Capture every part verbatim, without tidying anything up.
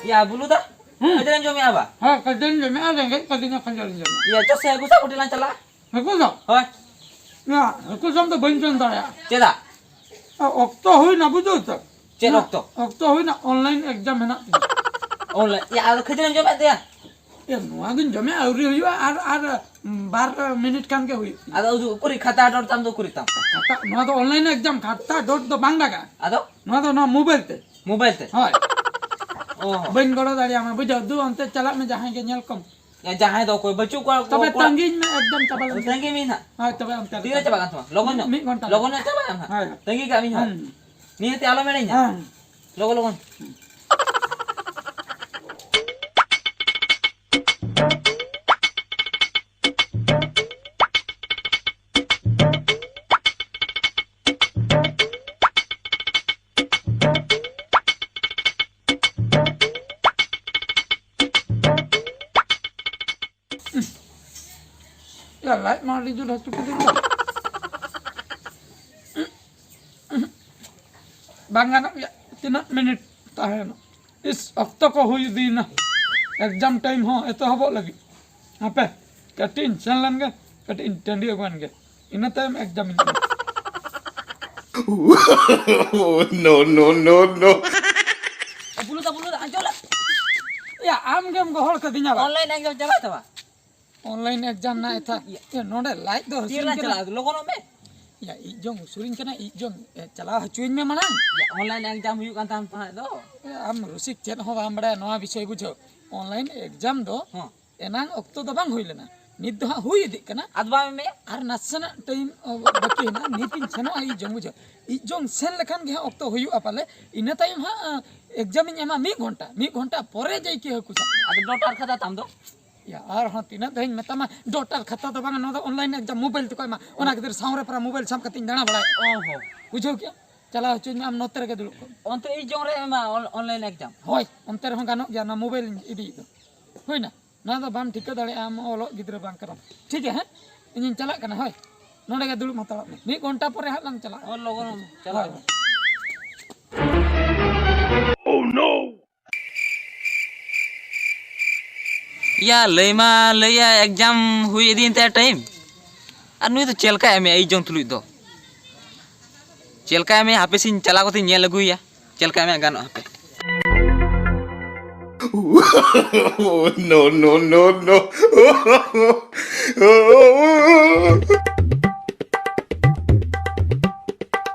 ᱭᱟ ᱵᱩᱞᱩ ᱫᱟ, ᱦᱩᱸ᱾ ᱠᱷᱟᱹᱡᱟᱹᱲᱤᱢ ᱡᱚᱢᱮᱜᱼᱟ ᱵᱟ? ᱦᱮᱸ, ᱠᱷᱟᱹᱡᱟᱹᱲᱤᱧ ᱡᱚᱢᱮᱜᱼᱟ, ᱨᱮᱸᱜᱮᱡ ᱠᱟᱹᱫᱤᱧᱟ, ᱠᱷᱟᱹᱡᱟᱹᱲᱤᱧ ᱡᱚᱢᱮᱜᱼᱟ᱾ ᱭᱟ ᱪᱚ ᱥᱮ ᱟᱹᱜᱩ ᱥᱮ ᱠᱟᱹᱴᱤᱡ ᱞᱟᱝ ᱪᱟᱞᱟᱜᱼᱟ᱾ ᱦᱟᱹᱠᱩ ᱫᱚ? ᱦᱳᱭ᱾ ᱭᱟ, ᱦᱟᱹᱠᱩ ᱡᱚᱢ ᱫᱚ ᱵᱟᱹᱧ ᱡᱚᱢ ᱫᱟᱲᱮᱭᱟᱜᱼᱟ᱾ ᱪᱮᱫᱟᱜ? ᱚᱠᱛᱚ ᱦᱩᱭᱱᱟ, ᱵᱩᱡᱷᱟᱹᱣ ᱛᱚ? ᱪᱮᱫ ᱚᱠᱛᱚ? ᱚᱠᱛᱚ ᱦᱩᱭᱱᱟ, online exam ᱦᱮᱱᱟᱜ ᱛᱤᱧᱟ᱾ Online? ᱭᱟ, ᱟᱫᱚ ᱠᱷᱟᱹᱡᱟᱹᱲᱤᱢ ᱡᱚᱢᱮᱫ ᱛᱮᱭᱟ? ᱭᱟ, ᱱᱚᱣᱟ ᱜᱤᱧ ᱡᱚᱢᱮᱫ, ᱟᱹᱣᱨᱤ ᱦᱩᱭᱩᱜᱼᱟ, ᱟᱨ, ᱟᱨ ᱵᱟᱨ ᱢᱤᱱᱤᱴ ᱠᱷᱟᱱ ᱜᱮ ᱦᱩᱭᱩᱜ ᱛᱤᱧᱟ᱾ ᱟᱫᱚ ᱩᱫᱩᱜ ᱩᱠᱩᱨᱤᱡ ᱠᱷᱟᱛᱟ ᱰᱚᱴ ᱛᱟᱢ ᱫᱚ ᱩᱠᱩᱨᱤᱡ ᱛᱟᱢ? ᱠᱷᱟᱛᱟ, ᱱᱚᱣᱟ ᱫᱚ online exam, ᱠᱷᱟᱛᱟ ᱰᱚᱴ ᱫᱚ ᱵᱟᱝ ᱞᱟᱜᱟᱜᱼᱟ᱾ ᱟᱫᱚ? ᱱᱚᱣᱟ ᱫᱚ ᱱᱚᱣᱟ mobile ᱛᱮ᱾ Mobile ᱛᱮ? ᱦᱳᱭ᱾ ᱚ ᱦᱚᱸ᱾ ᱵᱟᱹᱧ ᱜᱚᱲᱚ ᱫᱟᱲᱮᱭᱟᱢᱟ, ᱵᱩᱡᱷᱟᱹᱣ? ᱫᱩ ᱚᱱᱛᱮ ᱪᱟᱞᱟᱜ ᱢᱮ, ᱡᱟᱦᱟᱸᱭ ᱜᱮ ᱧᱮᱞ ᱠᱚᱢ᱾ ᱭᱟ, ᱡᱟᱦᱟᱸᱭ ᱫᱚ ᱚᱠᱚᱭ ᱵᱟᱹᱪᱩᱜ ᱠᱚᱣᱟ, ᱛᱚᱵᱮ ᱠᱚᱲᱟ-, ᱛᱟᱺᱜᱤᱧ ᱢᱮ, ᱮᱠᱫᱚᱢ ᱪᱟᱵᱟ ᱞᱮᱱ ᱜᱮ᱾ ᱛᱟᱺᱜᱤ ᱢᱮ ᱱᱟᱦᱟᱜ᱾ ᱦᱳᱭ, ᱛᱚᱵᱮ ᱚᱱᱛᱮ ᱛᱤᱨᱮ ᱪᱟᱵᱟᱜ ᱠᱟᱱ ᱛᱟᱢᱟ? ᱞᱚᱜᱚᱱ ᱧᱚᱜ? ᱢᱤᱫ ᱜᱷᱚᱱᱴᱟ ᱞᱚᱜᱚᱱ ᱞᱮᱠᱟ᱾ ᱧᱚᱜ ᱪᱟᱵᱟᱜ ᱠᱟᱱ ᱛᱟᱢᱟ? ᱦᱳᱭ᱾ ᱛᱟᱺᱜᱤ ᱠᱟᱜ ᱢᱤᱧ ᱦᱟᱸᱜ᱾ ᱦᱩᱸ᱾ ᱱᱤᱭᱟᱹᱛᱮ ᱟᱞᱚᱢ ᱮᱲᱮᱧᱟ᱾ ᱦᱮᱸ᱾ ᱞᱚᱜᱚᱱ, ᱞᱚᱜᱚᱱ᱾ ᱭᱟ, ᱞᱟᱡ ᱢᱟ ᱟᱹᱰᱤ ᱡᱳᱨ ᱦᱟᱹᱥᱩ ᱠᱤᱫᱤᱧ ᱫᱚ᱾ ᱵᱟᱝ ᱜᱟᱱᱚᱜ ᱜᱮᱭᱟ, ᱛᱤᱱᱟᱹᱜ ᱢᱤᱱᱤᱴ ᱛᱟᱦᱮᱸᱭᱮᱱᱟ? ᱤᱥ, ᱚᱠᱛᱚ ᱠᱚ ᱦᱩᱭ ᱤᱫᱤᱭᱮᱱᱟ, exam time ᱦᱚᱸ ᱮᱛᱚᱦᱚᱵᱚᱜ ᱞᱟᱹᱜᱤᱫ᱾ ᱦᱟᱯᱮ, ᱠᱟᱹᱴᱤᱡ ᱤᱧ ᱥᱮᱱ ᱞᱮᱱ ᱜᱮ, ᱠᱟᱹᱴᱤᱡ ᱤᱧ ᱴᱟᱺᱰᱤ ᱟᱹᱜᱩᱣᱟᱱ ᱜᱮ, ᱤᱱᱟᱹ ᱛᱟᱭᱚᱢ exam ᱤᱧ ᱮᱢᱟ᱾ No, no, no, no. ᱮ, ᱵᱩᱞᱩ ᱫᱟ, ᱵᱩᱞᱩ ᱫᱟ, ᱟᱸᱡᱚᱢ ᱞᱮ᱾ ᱭᱟ, ᱟᱢ ᱜᱮᱢ ᱜᱚᱦᱚᱲ ᱠᱟᱹᱫᱤᱧᱟ ᱵᱟ? Online exam ᱪᱟᱞᱟᱜ ᱛᱟᱢᱟ? Online exam ᱱᱟ ᱮᱛᱷᱟ᱾ ᱭᱟ᱾ ᱭᱟ, ᱱᱚᱰᱮ ᱞᱟᱡ ᱫᱚ ᱛᱤ ᱦᱟᱹᱥᱩᱧ ᱨᱮᱞᱟᱝ ᱠᱟᱱᱟ᱾ ᱪᱟᱞᱟᱜᱼᱟ? ᱞᱚᱜᱚᱱᱚᱜ ᱢᱮ᱾ ᱭᱟ, ᱤᱡ ᱡᱚᱝ ᱩᱥᱩᱨᱤᱧ ᱠᱟᱱᱟ, ᱤᱡ ᱡᱚᱝ, ᱮ, ᱪᱟᱞᱟᱣ ᱦᱚᱪᱚᱧ ᱢᱮ ᱢᱟᱲᱟᱝ᱾ ᱭᱟ, online exam ᱦᱩᱭᱩᱜ ᱠᱟᱱ ᱛᱟᱢ ᱛᱟᱦᱮᱸᱫ ᱫᱚ᱾ ᱮ, ᱟᱢ ᱨᱩᱥᱤᱠ ᱪᱮᱫ ᱦᱚᱸ ᱵᱟᱢ ᱵᱟᱲᱟᱭᱟ ᱱᱚᱣᱟ ᱵᱤᱥᱚᱭ, ᱵᱩᱡᱷᱟᱹᱣ᱾ Online exam ᱫᱚ ᱦᱚᱸ᱾ ᱮᱱᱟᱝ ᱚᱠᱛᱚ ᱫᱚ ᱵᱟᱝ ᱦᱩᱭ ᱞᱮᱱᱟ, ᱱᱤᱛ ᱫᱚ ᱦᱟᱸᱜ ᱦᱩᱭ ᱤᱫᱤᱜ ᱠᱟᱱᱟ᱾ ᱟᱫᱚ ᱵᱟᱢ ᱮᱢᱮᱭᱟ? ᱟᱨ ᱱᱟᱥᱮᱱᱟᱜ time, ᱚ, ᱵᱟᱹᱠᱤ ᱦᱮᱱᱟᱜᱼᱟ, ᱱᱤᱛ ᱤᱧ ᱥᱮᱱᱚᱜᱼᱟ ᱤᱡ ᱡᱚᱝ, ᱵᱩᱡᱷᱟᱹᱣ᱾ ᱤᱡ ᱡᱚᱝ ᱥᱮᱱ ᱞᱮᱠᱷᱟᱱ ᱜᱮ ᱦᱟᱸᱜ ᱚᱠᱛᱚ ᱦᱩᱭᱩᱜᱼᱟ ᱯᱟᱞᱮ, ᱤᱱᱟᱹ ᱛᱟᱭᱚᱢ ᱦᱟᱸᱜ, ᱮ, exam ᱤᱧ ᱮᱢᱟ ᱢᱤᱫ ᱜᱷᱚᱱᱴᱟ, ᱢᱤᱫ ᱜᱷᱚᱱᱴᱟ ᱯᱚᱨᱮ ᱡᱟᱭᱠᱤ ᱦᱟᱹᱠᱩ ᱥᱟᱵ᱾ ᱟᱫᱚ ᱰᱚᱴ ᱟᱨ ᱠᱷᱟᱛᱟ ᱛᱟᱢ ᱫᱚ? ᱭᱟ, ᱟᱨᱦᱚᱸ ᱛᱤᱱᱟᱹᱜ ᱫᱷᱟᱣ ᱤᱧ ᱢᱮᱛᱟᱢᱟ, ᱰᱚᱴ ᱟᱨ ᱠᱷᱟᱛᱟ ᱫᱚ ᱵᱟᱝ, ᱱᱚᱣᱟ ᱫᱚ online exam, mobile ᱛᱮᱠᱚ ᱮᱢᱟ, ᱚᱱᱟ ᱠᱷᱟᱹᱛᱤᱨ ᱥᱟᱶ ᱨᱮ ᱯᱟᱨᱟ mobile ᱥᱟᱵ ᱠᱟᱛᱮᱧ ᱫᱟᱬᱟ ᱵᱟᱲᱟᱭᱟ᱾ ᱚ ᱦᱚᱸ᱾ ᱵᱩᱡᱷᱟᱹᱣ ᱠᱮᱜᱼᱟᱢ? ᱪᱟᱞᱟᱣ ᱦᱚᱪᱚᱧ ᱢᱮ, ᱟᱢ ᱱᱚᱛᱮ ᱨᱮᱜᱮ ᱫᱩᱲᱩᱵ ᱠᱚᱜ ᱢᱮ᱾ ᱚᱱᱛᱮ ᱤᱡ ᱡᱚᱝ ᱨᱮ ᱮᱢᱟ, on-, online exam᱾ ᱦᱳᱭ, ᱚᱱᱛᱮ ᱨᱮᱦᱚᱸ ᱜᱟᱱᱚᱜ ᱜᱮᱭᱟ, ᱚᱱᱟ mobile ᱤᱧ ᱤᱫᱤᱭᱮᱫ ᱫᱚ᱾ ᱦᱩᱭᱱᱟ? ᱱᱚᱣᱟ ᱫᱚ ᱵᱟᱢ ᱴᱷᱤᱠᱟᱹ ᱫᱟᱲᱮᱭᱟᱜᱼᱟ, ᱟᱢ ᱚᱞᱚᱜ ᱜᱤᱫᱽᱨᱟᱹ ᱵᱟᱝ ᱠᱟᱱᱟᱢ᱾ ᱴᱷᱤᱠ ᱜᱮᱭᱟ, ᱦᱮᱸ? ᱤᱧᱤᱧ ᱪᱟᱞᱟᱜ ᱠᱟᱱᱟ, ᱦᱳᱭ᱾ ᱱᱚᱰᱮ ᱜᱮ ᱫᱩᱲᱩᱵ ᱦᱟᱛᱟᱲᱚᱜ ᱢᱮ᱾ ᱢᱤᱫ ᱜᱷᱚᱱᱴᱟ ᱯᱚᱨᱮ ᱦᱟᱸᱜ ᱞᱟᱝ ᱪᱟᱞᱟᱜᱼᱟ᱾ ᱦᱳᱭ, ᱞᱚᱜᱚᱱ ᱪᱟᱞᱟᱜ ᱦᱳᱭ, ᱢᱮ᱾ ᱦᱳᱭ᱾ ᱭᱟ, ᱞᱟᱹᱭ ᱢᱟ ᱞᱟᱹᱭᱟ, ᱮᱠᱡᱟᱢ ᱦᱩᱭ ᱤᱫᱤᱭᱮᱱ ᱛᱟᱭᱟ ᱴᱟᱭᱤᱢ᱾ ᱟᱨ ᱱᱩᱭ ᱫᱚ ᱪᱮᱫ ᱞᱮᱠᱟᱭ ᱮᱢᱮᱭᱟ, ᱤᱡ ᱡᱚᱝ ᱛᱩᱞᱩᱡ ᱫᱚ? ᱪᱮᱫ ᱞᱮᱠᱟᱭ ᱮᱢᱮᱭᱟ? ᱦᱟᱯᱮ ᱥᱮᱧ ᱪᱟᱞᱟᱣ ᱠᱟᱛᱮᱧ ᱧᱮᱞ ᱟᱹᱜᱩᱭᱟ, ᱪᱮᱫ ᱞᱮᱠᱟᱭ ᱮᱢᱮᱭᱟ, ᱜᱟᱱᱚᱜᱼᱟ, ᱦᱟᱯᱮ᱾ No, no, no, no.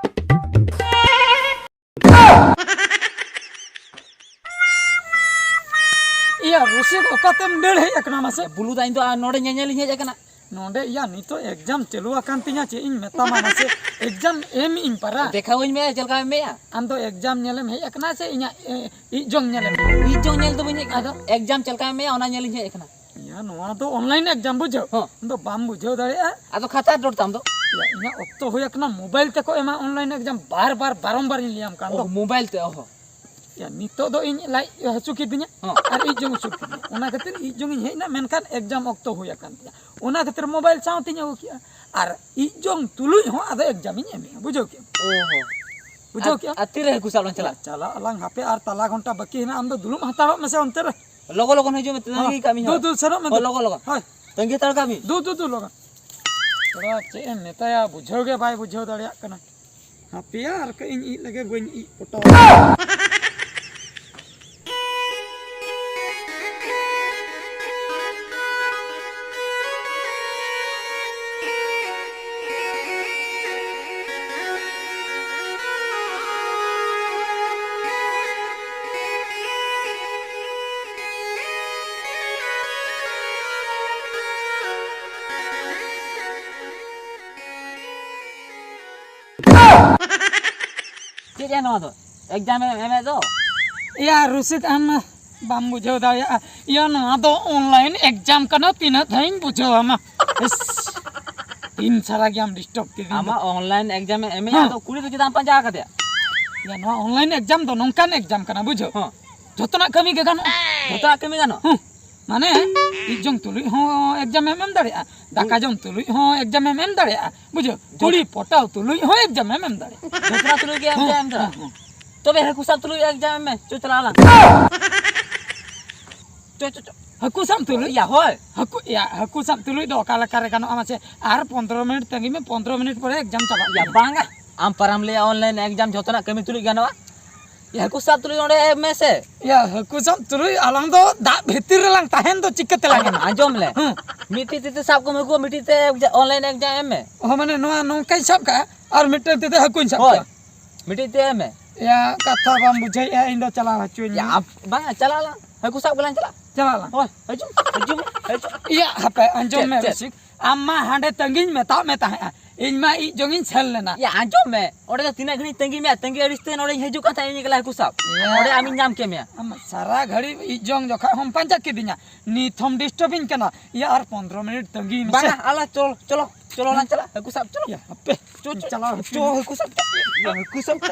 ᱤᱭᱟ, ᱨᱩᱥᱤᱠ, ᱚᱠᱟᱛᱮᱢ ᱫᱟᱹᱲ ᱦᱮᱡ ᱟᱠᱟᱱᱟ ᱢᱟᱥᱮ? ᱵᱩᱞᱩ ᱫᱟ, ᱤᱧ ᱫᱚ, ᱟ, ᱱᱚᱰᱮ ᱧᱮᱧᱮᱞᱤᱧ ᱦᱮᱡ ᱟᱠᱟᱱᱟ᱾ ᱱᱚᱰᱮ, ᱤᱭᱟ, ᱱᱤᱛᱚᱜ ᱮᱠᱡᱟᱢ ᱪᱟᱹᱞᱩ ᱟᱠᱟᱱ ᱛᱤᱧᱟ, ᱪᱮᱫ ᱤᱧ ᱢᱮᱛᱟᱢᱟ ᱢᱟᱥᱮ? ᱮᱠᱡᱟᱢ ᱮᱢ ᱤᱧ ᱯᱟᱨᱟ᱾ ᱫᱮᱠᱷᱟᱣᱟᱹᱧ ᱢᱮ, ᱪᱮᱫ ᱞᱮᱠᱟᱢ ᱮᱢᱮᱜᱼᱟ? ᱟᱢ ᱫᱚ ᱮᱠᱡᱟᱢ ᱧᱮᱞᱮᱢ ᱦᱮᱡ ᱟᱠᱟᱱᱟ ᱥᱮ ᱤᱧᱟᱹᱜ, ᱮ, ᱤᱡ ᱡᱚᱝ ᱧᱮᱞᱮᱢ ᱦᱮᱡ ᱟᱠᱟᱱᱟ? ᱤᱡ ᱡᱚᱝ ᱧᱮᱞ ᱫᱚ ᱵᱟᱹᱧ ᱦᱮᱡ ᱟᱠᱟᱱᱟ᱾ ᱟᱫᱚ? ᱮᱠᱡᱟᱢ ᱪᱮᱫ ᱞᱮᱠᱟᱢ ᱮᱢᱮᱜᱼᱟ, ᱚᱱᱟ ᱧᱮᱞᱤᱧ ᱦᱮᱡ ᱟᱠᱟᱱᱟ᱾ ᱤᱭᱟ, ᱱᱚᱣᱟ ᱫᱚ online exam, ᱵᱩᱡᱷᱟᱹᱣ? ᱦᱚᱸ᱾ ᱟᱢ ᱫᱚ ᱵᱟᱢ ᱵᱩᱡᱷᱟᱹᱣ ᱫᱟᱲᱮᱭᱟᱜᱼᱟ᱾ ᱟᱫᱚ ᱠᱷᱟᱛᱟᱨ ᱰᱚᱴ ᱛᱟᱢ ᱫᱚ? ᱤᱭᱟ, ᱤᱧᱟᱹᱜ ᱚᱠᱛᱚ ᱦᱩᱭ ᱟᱠᱟᱱᱟ, mobile ᱛᱮᱠᱚ ᱮᱢᱟ online exam, ᱵᱟᱨ ᱵᱟᱨ ᱵᱟᱨᱚᱢᱵᱟᱨ ᱤᱧ ᱞᱟᱹᱭᱟᱢ ᱠᱟᱱ ᱫᱚ᱾ ᱚ, mobile ᱛᱮ, ᱚᱦᱚ᱾ ᱭᱟ, ᱱᱤᱛᱚᱜ ᱫᱚ ᱤᱧ ᱞᱟᱡ ᱦᱟᱹᱥᱩ ᱠᱤᱫᱤᱧᱟ᱾ ᱦᱚᱸ᱾ ᱟᱨ ᱤᱡ ᱡᱚᱝ ᱦᱟᱹᱥᱩ ᱠᱤᱫᱤᱧᱟ, ᱚᱱᱟ ᱠᱷᱟᱹᱛᱤᱨ ᱤᱡ ᱡᱚᱝ ᱤᱧ ᱦᱮᱡ ᱮᱱᱟ, ᱢᱮᱱᱠᱷᱟᱱ exam ᱚᱠᱛᱚ ᱦᱩᱭ ᱟᱠᱟᱱ ᱛᱤᱧᱟ, ᱚᱱᱟ ᱠᱷᱟᱹᱛᱤᱨ mobile ᱥᱟᱶᱛᱤᱧ ᱟᱹᱜᱩ ᱠᱮᱜᱼᱟ᱾ ᱟᱨ ᱤᱡ ᱡᱚᱝ ᱛᱩᱞᱩᱡ ᱦᱚᱸ ᱟᱫᱚ exam ᱤᱧ ᱮᱢᱮᱜᱼᱟ, ᱵᱩᱡᱷᱟᱹᱣ ᱠᱮᱜᱼᱟᱢ? ᱚᱦᱚ᱾ ᱵᱩᱡᱷᱟᱹᱣ ᱟᱨ, ᱠᱮᱜᱼᱟᱢ? ᱟᱨ ᱛᱤᱨᱮ ᱦᱟᱹᱠᱩ ᱥᱟᱵ ᱞᱟᱝ ᱪᱟᱞᱟᱜᱼᱟ? ᱪᱟᱞᱟᱜ ᱟᱞᱟᱝ, ᱦᱟᱯᱮ ᱟᱨ ᱛᱟᱞᱟ ᱜᱷᱚᱱᱴᱟ ᱵᱟᱹᱠᱤ ᱦᱮᱱᱟᱜᱼᱟ, ᱟᱢ ᱫᱚ ᱫᱩᱲᱩᱵ ᱦᱟᱛᱟᱲᱚᱜ ᱢᱮᱥᱮ ᱚᱱᱛᱮ ᱨᱮ᱾ ᱞᱚᱜᱚᱱ ᱞᱚᱜᱚᱱ ᱦᱤᱡᱩᱜ ᱢᱮ, ᱛᱟᱺᱜᱤ ᱠᱟᱜ ᱢᱤᱭᱟᱹᱧ ᱫᱩ, ᱦᱟᱸᱜ᱾ ᱫᱩ, ᱥᱮᱱᱚᱜ ᱢᱮ, ᱦᱳᱭ, ᱫᱩ᱾ ᱞᱚᱜᱚᱱ ᱞᱚᱜᱚᱱ᱾ ᱦᱳᱭ᱾ ᱛᱟᱺᱜᱤ ᱦᱟᱛᱟᱲ ᱠᱟᱜ ᱢᱤᱭᱟᱹᱧ᱾ ᱫᱩ, ᱫᱩ, ᱫᱩ, ᱞᱚᱜᱚᱱ᱾ ᱛᱷᱚᱲᱟ ᱪᱮᱫ ᱮᱢ ᱢᱮᱛᱟᱭᱟ, ᱵᱩᱡᱷᱟᱹᱣ ᱜᱮ ᱵᱟᱭ ᱵᱩᱡᱷᱟᱹᱣ ᱫᱟᱲᱮᱭᱟᱜ ᱠᱟᱱᱟ᱾ ᱦᱟᱯᱮᱭᱟ, ᱟᱨ ᱠᱟᱹᱡ ᱤᱧ ᱤᱡ ᱞᱮᱜᱮ, ᱵᱟᱹᱧ ᱤᱡ ᱯᱚᱴᱟᱣ᱾ ᱪᱮᱫ ᱭᱟ ᱱᱚᱣᱟ ᱫᱚ? ᱮᱠᱡᱟᱢ ᱮᱢ ᱮᱢᱮᱫ ᱫᱚ? ᱮᱭᱟ ᱨᱩᱥᱤᱠ, ᱟᱢ ᱵᱟᱢ ᱵᱩᱡᱷᱟᱹᱣ ᱫᱟᱲᱮᱭᱟᱜᱼᱟ᱾ ᱤᱭᱟᱹ, ᱱᱚᱣᱟ ᱫᱚ online exam ᱠᱟᱱᱟ, ᱛᱤᱱᱟᱹᱜ ᱫᱷᱟᱣ ᱤᱧ ᱵᱩᱡᱷᱟᱹᱣ ᱟᱢᱟ? ᱤᱥ, ᱛᱤᱱ ᱥᱟᱨᱟ ᱜᱮ ᱟᱢ disturb ᱠᱤᱫᱤᱧ ᱫᱚ᱾ ᱟᱢᱟᱜ online exam ᱮ ᱮᱢᱮᱜᱼᱟ, ᱦᱮᱸ᱾ ᱟᱫᱚ ᱠᱩᱲᱤ ᱫᱚ ᱪᱮᱫᱟᱜ ᱮᱢ ᱯᱟᱸᱡᱟ ᱟᱠᱟᱫᱮᱭᱟ? ᱤᱭᱟᱹ, ᱱᱚᱣᱟ online exam ᱫᱚ ᱱᱚᱝᱠᱟᱱ exam ᱠᱟᱱᱟ, ᱵᱩᱡᱷᱟᱹᱣ? ᱦᱚᱸ᱾ ᱡᱚᱛᱚᱱᱟᱜ ᱠᱟᱹᱢᱤ ᱜᱮ ᱜᱟᱱᱚᱜᱼᱟ᱾ ᱡᱚᱛᱚᱱᱟᱜ ᱠᱟᱹᱢᱤ ᱜᱟᱱᱚᱜᱼᱟ? ᱦᱩᱸ᱾ ᱢᱟᱱᱮ, ᱤᱡ ᱡᱚᱝ ᱛᱩᱞᱩᱡ ᱦᱚᱸ exam ᱮᱢ ᱮᱢ ᱫᱟᱲᱮᱭᱟᱜᱼᱟ, ᱫᱟᱠᱟ ᱡᱚᱢ ᱛᱩᱞᱩᱡ ᱦᱚᱸ exam ᱮᱢ ᱮᱢ ᱫᱟᱲᱮᱭᱟᱜᱼᱟ, ᱵᱩᱡᱷᱟᱹᱣ? ᱡᱚᱛ- ᱠᱩᱲᱤ ᱯᱚᱴᱟᱣ ᱛᱩᱞᱩᱡ ᱦᱚᱸ exam ᱮᱢ ᱮᱢ ᱫᱟᱲᱮᱭᱟᱜᱼᱟ᱾ ᱡᱚᱛᱚᱱᱟᱜ ᱛᱩᱞᱩᱡ ᱜᱮ exam ᱮᱢ ᱦᱮᱸ, ᱫᱟᱲᱮᱭᱟᱜᱼᱟ᱾ ᱦᱮᱸ, ᱦᱮᱸ᱾ ᱛᱚᱵᱮ ᱦᱟᱹᱠᱩ ᱥᱟᱵ ᱛᱩᱞᱩᱡ exam ᱮᱢ ᱢᱮ᱾ ᱪᱚ, ᱪᱟᱞᱟᱜ ᱟᱞᱟᱝ᱾ ᱪᱚ, ᱪᱚ, ᱪᱚ᱾ ᱦᱟᱹᱠᱩ ᱥᱟᱵ ᱛᱩᱞᱩᱡ? ᱭᱟ, ᱦᱳᱭ᱾ ᱦᱟᱹᱠᱩ, ᱭᱟ, ᱦᱟᱹᱠᱩ ᱥᱟᱵ ᱛᱩᱞᱩᱡ ᱫᱚ ᱚᱠᱟ ᱞᱮᱠᱟ ᱨᱮ ᱜᱟᱱᱚᱜᱼᱟ ᱢᱟᱥᱮ? ᱟᱨ ᱯᱚᱱᱫᱽᱨᱚ ᱢᱤᱱᱤᱴ ᱛᱟᱺᱜᱤ ᱢᱮ, ᱯᱚᱱᱫᱽᱨᱚ ᱢᱤᱱᱤᱴ ᱯᱚᱨᱮ ᱮᱠᱡᱟᱢ ᱪᱟᱵᱟᱜ ᱭᱟ, ᱜᱮᱭᱟ᱾ ᱵᱟᱝᱟ᱾ ᱟᱢ ᱯᱟᱨᱟᱢ ᱞᱟᱹᱭᱟ online exam ᱡᱷᱚᱛᱚᱱᱟᱜ ᱠᱟᱹᱢᱤ ᱛᱩᱞᱩᱡ ᱜᱟᱱᱚᱜᱼᱟ? ᱭᱟ, ᱦᱟᱹᱠᱩ ᱥᱟᱵ ᱛᱩᱞᱩᱡ ᱚᱸᱰᱮ ᱮᱢ ᱢᱮᱥᱮ᱾ ᱭᱟ, ᱦᱟᱹᱠᱩ ᱥᱟᱵ ᱛᱩᱞᱩᱡ ᱟᱞᱟᱝ ᱫᱚ ᱫᱟᱜ ᱵᱷᱤᱛᱤᱨ ᱨᱮᱞᱟᱝ ᱛᱟᱦᱮᱱ ᱫᱚ, ᱪᱤᱠᱟᱹ ᱛᱮᱞᱟᱝ ᱮᱢᱟ? ᱟᱸᱡᱚᱢ ᱞᱮ᱾ ᱦᱩᱸ᱾ ᱢᱤᱫᱴᱤᱡ ᱛᱤ ᱛᱮ ᱥᱟᱵ ᱠᱚᱢ ᱦᱟᱹᱠᱩ, ᱢᱤᱫᱴᱤᱡ ᱛᱮ ᱮᱠᱡᱟ-, online exam ᱮᱢ ᱢᱮ᱾ ᱚ, ᱢᱟᱱᱮ ᱱᱚᱣᱟ ᱱᱚᱝᱠᱟᱧ ᱥᱟᱵ ᱠᱟᱜᱼᱟ ᱟᱨ ᱢᱤᱫᱴᱟᱝ ᱛᱤ ᱛᱮ ᱦᱟᱹᱠᱩᱧ ᱥᱟᱵ ᱦᱳᱭ᱾ ᱠᱚᱣᱟ᱾ ᱢᱤᱫᱴᱤᱡ ᱛᱮ ᱮᱢ ᱢᱮ᱾ ᱭᱟ, ᱠᱟᱛᱷᱟ ᱵᱟᱢ ᱵᱩᱡᱷᱟᱹᱣᱮᱫᱼᱟ, ᱤᱧ ᱫᱚ ᱪᱟᱞᱟᱣ ᱦᱚᱪᱚᱧ ᱭᱟ, ᱢᱮ᱾ ᱟᱢ, ᱵᱟᱝᱟ, ᱪᱟᱞᱟᱜ ᱟᱞᱟᱝ᱾ ᱦᱟᱹᱠᱩ ᱥᱟᱵ ᱜᱮᱞᱟᱝ ᱪᱟᱞᱟᱜ᱾ ᱪᱟᱞᱟᱜ ᱟᱞᱟᱝ᱾ ᱦᱳᱭ, ᱦᱤᱡᱩᱜ, ᱦᱤᱡᱩᱜ ᱢᱮ, ᱦᱤᱡᱩᱜ᱾ ᱤᱭᱟᱹ, ᱦᱟᱯᱮ, ᱟᱸᱡᱚᱢ ᱪᱮᱫ, ᱢᱮ ᱪᱮᱫ? ᱨᱚᱥᱤᱠ᱾ ᱟᱢ ᱢᱟ ᱦᱟᱸᱰᱮ ᱛᱟᱺᱜᱤᱧ ᱢᱮᱛᱟᱜ ᱢᱮ ᱛᱟᱦᱮᱸᱜᱼᱟ, ᱤᱧ ᱢᱟ ᱤᱡ ᱡᱚᱝ ᱤᱧ ᱥᱮᱱ ᱞᱮᱱᱟ᱾ ᱭᱟ, ᱟᱸᱡᱚᱢ ᱢᱮ, ᱚᱸᱰᱮ ᱫᱚ ᱛᱤᱱᱟᱹᱜ ᱜᱷᱟᱹᱲᱤᱡ ᱛᱟᱺᱜᱤ ᱢᱮᱭᱟ, ᱛᱟᱺᱜᱤ ᱟᱹᱲᱤᱥ ᱛᱮ ᱱᱚᱸᱰᱮᱧ ᱦᱤᱡᱩᱜ ᱠᱟᱱ ᱛᱟᱦᱮᱸᱫ, ᱤᱧ ᱮᱠᱞᱟ ᱦᱟᱹᱠᱩ ᱥᱟᱵ᱾ ᱭᱟ᱾ ᱚᱸᱰᱮ ᱟᱢᱤᱧ ᱧᱟᱢ ᱠᱮᱫ ᱢᱮᱭᱟ᱾ ᱟᱢ ᱥᱟᱨᱟ ᱜᱷᱟᱹᱲᱤ ᱤᱡ ᱡᱚᱝ ᱡᱚᱠᱷᱚᱱ ᱦᱚᱸᱢ ᱯᱟᱸᱡᱟ ᱠᱤᱫᱤᱧᱟ, ᱱᱤᱛ ᱦᱚᱸᱢ disturb ᱤᱧ ᱠᱟᱱᱟ᱾ ᱭᱟ, ᱟᱨ ᱯᱚᱱᱫᱽᱨᱚ ᱢᱤᱱᱤᱴ ᱛᱟᱺᱜᱤ ᱢᱮᱥᱮ᱾ ᱵᱟᱝᱟ, ᱟᱞᱟᱝ ᱪᱚᱞᱚ, ᱪᱚᱞᱚ, ᱪᱚᱞᱚ ᱞᱟᱝ ᱪᱟᱞᱟᱜ, ᱦᱟᱹᱠᱩ ᱥᱟᱵ, ᱪᱚᱞᱚ᱾ ᱭᱟ, ᱦᱟᱯᱮ, ᱪᱚ, ᱪᱚ, ᱪᱟᱞᱟᱣ ᱦᱚᱪᱚᱧ ᱪᱚ, ᱢᱮ᱾ ᱦᱟᱹᱠᱩ ᱥᱟᱵ, ᱪᱚ᱾ ᱭᱟ, ᱦᱟᱹᱠᱩ ᱥᱟᱵ, ᱪᱚ᱾